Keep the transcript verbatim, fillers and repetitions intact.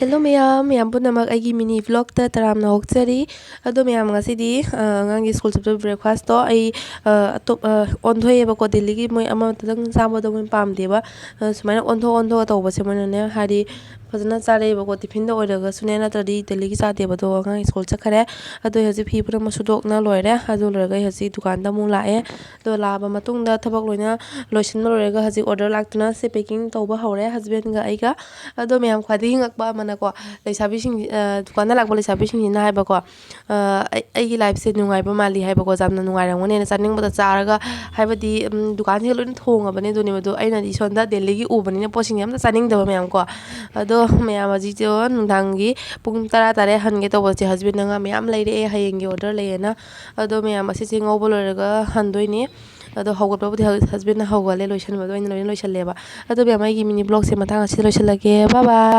Hello ꯃꯌꯥꯝ, ꯃꯌꯥꯝ ꯄꯨꯝꯅꯃꯛ ꯑꯩꯒꯤ mini vlogꯇ ꯇꯔꯥꯝꯅ ꯑꯣꯛꯆꯔꯤ꯫ ꯑꯗꯣ ꯃꯌꯥꯝ, ꯉꯁꯤꯗꯤ, ꯑ, ꯑꯉꯥꯡꯒꯤ school ꯆꯠꯄ breakfastꯇꯣ ꯑꯩ, ꯑ, ꯑꯇꯣꯞ-, ꯑ, ꯑꯣꯟꯊꯣꯛꯑꯦꯕꯀꯣ꯫ ꯗꯦꯜꯂꯤꯒꯤ ꯃꯣꯏ ꯑꯃꯇꯪ ꯆꯥꯕꯗꯣ ꯃꯣꯏ ꯄꯥꯝꯗꯦꯕ꯫ ꯑ, ꯁꯨꯃꯥꯏꯅ ꯑꯣꯟꯊꯣꯛ ꯑꯣꯟꯊꯣꯛꯑ ꯇꯧꯕꯁꯦ ꯃꯣꯏꯅꯅꯦ, ꯍꯥꯏꯗꯤ ꯐꯖꯅ ꯆꯥꯔꯛꯑꯦꯕꯀꯣ, tiffinꯗ ꯑꯣꯏꯔꯒꯁꯨꯅꯦ, ꯅꯠꯇ꯭ꯔꯗꯤ ꯗꯦꯜꯂꯤꯒꯤ ꯆꯥꯗꯦꯕ꯫ ꯑꯗꯣ ꯑꯉꯥꯡ school ꯆꯠꯈꯔꯦ꯫ ꯑꯗꯣ ꯑꯩ ꯍꯧꯖꯤꯛ ꯐꯤ ꯄꯨꯝꯅꯃꯛ ꯁꯨꯗꯣꯛꯅ ꯂꯣꯏꯔꯦ꯫ ꯑꯗꯨ ꯂꯣꯏꯔꯒ ꯑꯩ ꯍꯧꯖꯤꯛ ꯗꯨꯀꯥꯟꯗ ꯑꯃꯨꯛ ꯂꯥꯛꯑꯦ꯫ ꯑꯗꯣ ꯂꯥꯛꯑꯕ ꯃꯇꯨꯡꯗ ꯊꯕꯛ ꯂꯣꯏꯅ ꯂꯣꯏꯁꯤꯟꯕ ꯂꯣꯏꯔꯒ ꯍꯧꯖꯤꯛ order ꯂꯥꯛꯇꯨꯅ ꯁꯤ packing ꯇꯧꯕ ꯍꯧꯔꯦ husbandꯒ ꯑꯩꯒ꯫ ꯑꯗꯣ ꯃꯌꯥꯝ, ꯈ꯭ꯋꯥꯏꯗꯒꯤ ꯉꯛꯄ ꯑꯃꯅꯀꯣ, ꯂꯩꯁꯥꯕꯤꯁꯤꯡ, ꯑ, ꯗꯨꯀꯥꯟꯗ ꯂꯥꯛꯄ ꯂꯩꯁꯥꯕꯤꯁꯤꯡꯁꯤꯅ ꯍꯥꯏꯕꯀꯣ, ꯑ, ꯑꯩ-, ꯑꯩꯒꯤ lifeꯁꯦ ꯅꯨꯡꯉꯥꯏꯕ ꯃꯥꯜꯂꯤ ꯍꯥꯏꯕꯀꯣ, ꯌꯥꯝꯅ ꯅꯨꯡꯉꯥꯏꯔꯝꯒꯅꯦꯅ, ꯆꯥꯅꯤꯡꯕꯗ ꯆꯥꯔꯒ, ꯍꯥꯏꯕꯗꯤ, ꯎꯝ, ꯗꯨꯀꯥꯟꯁꯤꯡ ꯂꯣꯏꯅ ꯊꯣꯡꯉꯕꯅꯦ꯫ ꯑꯗꯨꯅꯦꯕ, ꯑꯗꯣ ꯑꯩꯅꯗꯤ ꯁꯣꯝꯗ ꯗꯦꯜꯂꯤꯒꯤ ꯎꯕꯅꯤꯅ ꯄꯣꯠꯁꯤꯡꯁꯦ ꯑꯝꯇ ꯆꯥꯅꯤꯡꯗꯕ ꯃꯌꯥꯝ ꯀꯣ꯫ ꯑꯗꯣ ꯃꯌꯥꯝ, ꯍꯧꯖꯤꯛꯁꯦ ꯅꯨꯡꯗꯥꯡꯒꯤ ꯄꯨꯡ ꯇꯔꯥ ꯇꯥꯔꯦ ꯍꯟꯒꯦ ꯇꯧꯕꯁꯦ, husbandꯅ ꯉꯥ ꯃꯌꯥꯝ ꯂꯩꯔꯛꯑꯦ, ꯍꯌꯦꯡꯒꯤ order ꯂꯩꯌꯦꯅ꯫ ꯑꯗꯣ ꯃꯌꯥꯝ, ꯑꯁꯤꯁꯦ ꯉꯧꯕ ꯂꯣꯏꯔꯒ ꯍꯟꯗꯣꯏꯅꯦ꯫ ꯑꯗꯣ ꯍꯧꯒꯠꯄꯕꯨꯗꯤ ꯍꯧ-, husbandꯅ ꯍꯧꯒꯠꯂꯦ, ꯂꯣꯏꯁꯟꯕꯗꯣ ꯑꯩꯅ ꯂꯣꯏꯅ ꯂꯣꯏꯁꯜꯂꯦꯕ꯫ ꯑꯗꯣ ꯃꯌꯥꯝ, ꯑꯩꯒꯤ mini vlogꯁꯦ ꯃꯇꯥꯡ ꯑꯁꯤꯗ ꯂꯣꯏꯁꯤꯜꯂꯒꯦ꯫ Bye bye꯫